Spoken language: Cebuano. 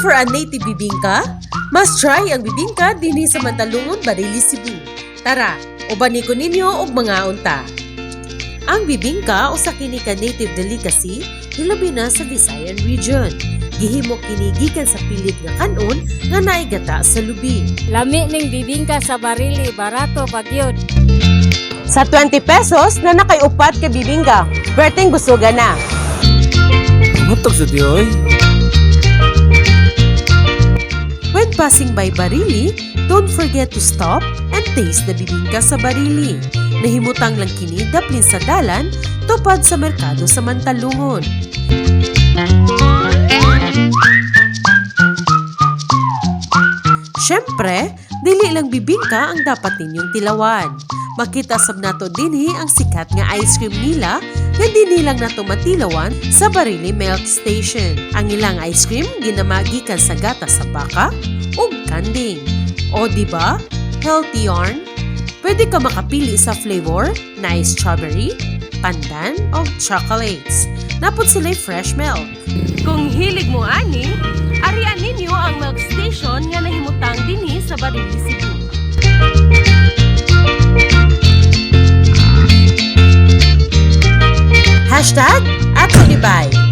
for a native bibingka? Must try ang bibingka dinhi sa Mantalungon, Barili, Cebu. Tara, ubani ko ninyo og mangaon ta. Ang bibingka usa kini ka native delicacy, hilabi na sa Visayan region. Gihimo kini gikan sa pilit nga kanon nga naay gata sa lubi. Lami ning bibingka sa Barili, barato pa gyud. Sa 20 pesos na nakay upat ka bibingka, perteng busuga na. Pangatag sa diay. When passing by Barili, don't forget to stop and taste the bibingka sa Barili. Nahimutang lang kini daplin sa dalan, tupad sa merkado sa Mantalungon. Siyempre, dili lang bibingka ang dapat ninyong tilawan. Makita sab nato dinhi ang sikat nga ice cream nila nga dinhi lang nato matilawan sa Barili Milk Station. Ang ilang ice cream ginama gikan sa gatas sa baka ug kanding. O di ba? Healthy yarn. Pwede ka makapili sa flavor na strawberry, pandan o chocolates. Naa pod sila fresh milk. Kung hilig mo ani, arian ninyo ang milk station nga nahimutang dinhi sa Barili, Cebu. #AtoNiBay.